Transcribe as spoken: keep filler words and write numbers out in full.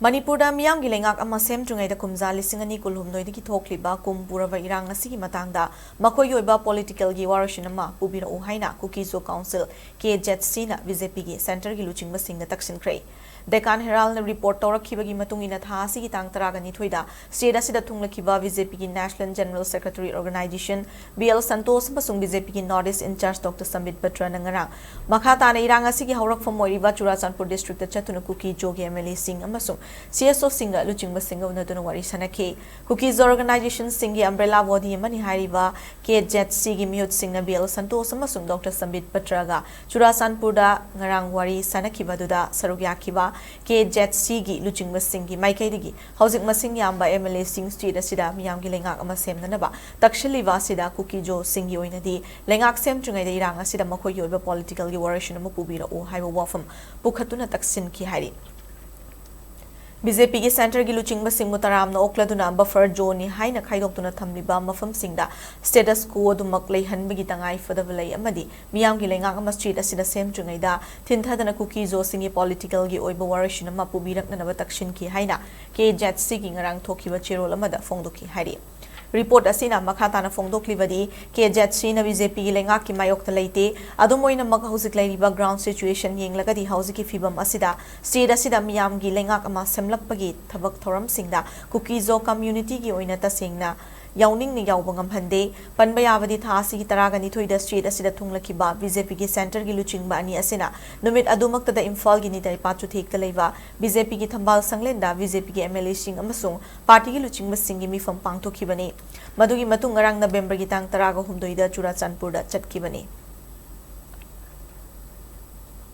ꯃꯅꯤꯄꯨꯔꯗ ꯃꯤꯌꯥꯝꯒꯤ ꯂꯩꯉꯥꯛ ꯑꯃ ꯁꯦꯝꯗ꯭ꯔꯤꯉꯩꯗ ꯀꯨꯝꯖꯥ ꯂꯤꯁꯤꯡ ꯑꯅꯤ ꯀꯨꯟꯍꯨꯝꯗꯣꯏꯗꯒꯤ ꯊꯣꯛꯂꯤꯕ ꯀꯨꯝ ꯄꯨꯔꯕ ꯏꯔꯥꯡ ꯑꯁꯤꯒꯤ ꯃꯇꯥꯡꯗ ꯃꯈꯣꯏꯒꯤ ꯑꯣꯏꯕ political ꯒꯤ ꯋꯥꯔꯣꯏꯁꯤꯟ ꯑꯃ ꯄꯨꯕꯤꯔꯛꯎ ꯍꯥꯏꯅ ꯀꯨꯀꯤ ꯖꯣ ꯀꯥꯎꯟꯁꯤꯜ, ꯀꯦ ꯖꯦꯠ ꯁꯤꯅ ꯕꯤ ꯖꯦ ꯄꯤꯒꯤ centre ꯒꯤ ꯂꯨꯆꯤꯡꯕꯁꯤꯡꯗ ꯇꯛꯁꯤꯟꯈ꯭ꯔꯦ꯫ Deccan Herald ꯅ report ꯇꯧꯔꯛꯈꯤꯕꯒꯤ ꯃꯇꯨꯡ ꯏꯟꯅ, ꯊꯥ ꯑꯁꯤꯒꯤ ꯇꯥꯡ ꯇꯔꯥꯒ ꯅꯤꯊꯣꯏꯗ state ꯑꯁꯤꯗ ꯊꯨꯡꯂꯈꯤꯕ ꯕꯤ ꯖꯦ ꯄꯤꯒꯤ National General Secretary Organisation, B L Santosh ꯑꯃꯁꯨꯡ ꯕꯤ ꯖꯦ ꯄꯤꯒꯤ North East in-charge Doctor ꯁꯝꯕꯤꯠ ꯄꯇ꯭ꯔꯅ ꯉꯔꯥꯡ ꯃꯈꯥ ꯇꯥꯅ ꯏꯔꯥꯡ ꯑꯁꯤꯒꯤ ꯍꯧꯔꯛꯐꯝ ꯑꯣꯏꯔꯤꯕ ꯆꯨꯔꯥꯆꯥꯟꯄꯨꯔ district ꯇ ꯆꯠꯇꯨꯅ ꯀꯨꯀꯤ ꯖꯣꯒꯤ ꯑꯦꯝ ꯑꯦꯜ ꯑꯦꯁꯤꯡ ꯑꯃꯁꯨꯡ ꯁꯤ ꯑꯦꯁ ꯑꯣꯁꯤꯡꯒ ꯂꯨꯆꯤꯡꯕꯁꯤꯡꯒ ꯎꯅꯗꯨꯅ ꯋꯥꯔꯤ ꯁꯥꯅꯈꯤ꯫ ꯀꯨꯀꯤ ꯖꯣ organization ꯁꯤꯡꯒꯤ umbrella body ꯑꯃꯅꯤ ꯍꯥꯏꯔꯤꯕ ꯀꯦ ꯖꯦꯠ ꯁꯤꯒꯤ ꯃꯤꯍꯨꯠꯁꯤꯡꯅ ꯕꯤ ꯑꯦꯜ ꯁꯟꯇꯣꯁ ꯑꯃꯁꯨꯡ ꯗꯣꯛꯇꯔ ꯁꯝꯕꯤꯠ ꯄꯇ꯭ꯔꯒ ꯆꯨꯔꯥꯆꯥꯟꯄꯨꯔꯗ ꯉꯔꯥꯡ ꯋꯥꯔꯤ ꯁꯥꯅꯈꯤꯕ ꯑꯗꯨꯗ ꯁꯔꯨꯛ ꯌꯥꯈꯤꯕ ꯀꯦ ꯖꯦꯠ ꯁꯤꯒꯤ ꯂꯨꯆꯤꯡꯕꯁꯤꯡꯒꯤ ꯃꯥꯏꯀꯩꯗꯒꯤ ꯍꯧꯖꯤꯛ ꯃꯁꯤꯡ ꯌꯥꯝꯕ ꯑꯦꯝ ꯑꯦꯜ ꯑꯦꯁꯤꯡ state ꯑꯁꯤꯗ ꯃꯤꯌꯥꯝꯒꯤ ꯂꯩꯉꯥꯛ ꯑꯃ ꯁꯦꯝꯅꯅꯕ ꯇꯛꯁꯤꯜꯂꯤꯕ ꯑꯁꯤꯗ ꯀꯨꯀꯤ ꯖꯣꯁꯤꯡꯒꯤ ꯑꯣꯏꯅꯗꯤ ꯂꯩꯉꯥꯛ ꯁꯦꯝꯗ꯭ꯔꯤꯉꯩꯗ ꯏꯔꯥꯡ ꯑꯁꯤꯗ ꯃꯈꯣꯏꯒꯤ ꯑꯣꯏꯕ political ꯒꯤ ꯋꯥꯔꯣꯏꯁꯤꯟ ꯑꯃ ꯄꯨꯕꯤꯔꯛꯎ ꯍꯥꯏꯕ ꯋꯥꯐꯝ ꯄꯨꯈꯠꯇꯨꯅ ꯇꯛꯁꯤꯟꯈꯤ ꯍꯥꯏꯔꯤ꯫ ꯕꯤ ꯖꯦ ꯄꯤꯒꯤ centre ꯒꯤ ꯂꯨꯆꯤꯡꯕꯁꯤꯡꯕꯨ ꯇꯔꯥꯝꯅ ꯑꯣꯛꯂꯗꯨꯅ buffer zone ꯅꯤ ꯍꯥꯏꯅ ꯈꯥꯏꯗꯣꯛꯇꯨꯅ ꯊꯝꯂꯤꯕ ꯃꯐꯝꯁꯤꯡꯗ status quo ꯑꯗꯨꯃꯛ ꯂꯩꯍꯟꯕꯒꯤ ꯇꯉꯥꯏ ꯐꯗꯕ ꯂꯩ ꯑꯃꯗꯤ ꯃꯤꯌꯥꯝꯒꯤ ꯂꯩꯉꯥꯛ ꯑꯃ state ꯑꯁꯤꯗ ꯁꯦꯝꯗ꯭ꯔꯤꯉꯩꯗ ꯊꯤꯟꯊꯗꯅ ꯀꯨꯀꯤ ꯖꯣꯁꯤꯡꯒꯤ political ꯒꯤ ꯑꯣꯏꯕ ꯋꯥꯔꯣꯏꯁꯤꯟ ꯑꯃ ꯄꯨꯕꯤꯔꯛꯅꯅꯕ ꯇꯛꯁꯤꯟꯈꯤ ꯍꯥꯏꯅ ꯀꯦ ꯖꯦꯠ ꯁꯤꯒꯤ ꯉꯔꯥꯡ ꯊꯣꯛꯈꯤꯕ ꯆꯦꯔꯣꯜ ꯑꯃꯗ ꯐꯣꯡꯗꯣꯛꯈꯤ ꯍꯥꯏꯔꯤ꯫ Report ꯑꯁꯤꯅ ꯃꯈꯥ ꯇꯥꯅ ꯐꯣꯡꯗꯣꯛꯂꯤꯕꯗꯤ, ꯀꯦ ꯖꯦꯠ ꯁꯤꯅ ꯕꯤ ꯖꯦ ꯄꯤꯒꯤ ꯂꯩꯉꯥꯛꯀꯤ ꯃꯥꯌꯣꯛꯇ ꯂꯩꯇꯦ꯫ ꯑꯗꯨꯝ ꯑꯣꯏꯅꯃꯛ, ꯍꯧꯖꯤꯛ ꯂꯩꯔꯤꯕ ground situation ꯌꯦꯡꯂꯒꯗꯤ ꯍꯧꯖꯤꯛꯀꯤ ꯐꯤꯕꯝ ꯑꯁꯤꯗ state ꯑꯁꯤꯗ ꯃꯤꯌꯥꯝꯒꯤ ꯂꯩꯉꯥꯛ ꯑꯃ ꯁꯦꯝꯂꯛꯄꯒꯤ ꯊꯕꯛ ꯊꯧꯔꯝꯁꯤꯡꯗ ꯀꯨꯀꯤ ꯖꯣ community ꯒꯤ ꯑꯣꯏꯅ ꯇꯁꯦꯡꯅ ꯌꯥꯎꯅꯤꯡꯅ ꯌꯥꯎꯕ ꯉꯝꯍꯟꯗꯦ꯫ ꯄꯟꯕ ꯌꯥꯕꯗꯤ, ꯊꯥ ꯑꯁꯤꯒꯤ ꯇꯔꯥꯒ ꯅꯤꯊꯣꯏꯗ state ꯑꯁꯤꯗ ꯊꯨꯡꯂꯈꯤꯕ ꯕꯤ ꯖꯦ ꯄꯤꯒꯤ centre ꯒꯤ ꯂꯨꯆꯤꯡꯕ ꯑꯅꯤ ꯑꯁꯤꯅ ꯅꯨꯃꯤꯠ ꯑꯗꯨꯃꯛꯇꯗ ꯏꯝꯐꯥꯜꯒꯤ ꯅꯤꯇꯩꯄꯥ ꯆꯨꯊꯦꯛꯇ ꯂꯩꯕ ꯕꯤ ꯖꯦ ꯄꯤꯒꯤ ꯊꯝꯕꯥꯜ ꯁꯪꯂꯦꯟꯗ ꯕꯤ ꯖꯦ ꯄꯤꯒꯤ ꯑꯦꯝ ꯑꯦꯜ ꯑꯦꯁꯤꯡ ꯑꯃꯁꯨꯡ party ꯒꯤ ꯂꯨꯆꯤꯡꯕꯁꯤꯡꯒꯤ ꯃꯤꯐꯝ ꯄꯥꯡꯊꯣꯛꯈꯤꯕꯅꯤ꯫ ꯃꯗꯨꯒꯤ ꯃꯇꯨꯡ ꯉꯔꯥꯡ ꯅꯕꯦꯝꯕꯔꯒꯤ ꯇꯥꯡ ꯇꯔꯥꯒ ꯍꯨꯝꯗꯣꯏꯗ ꯆꯨꯔꯥꯆꯥꯟꯄꯨꯔꯗ ꯆꯠꯈꯤꯕꯅꯤ꯫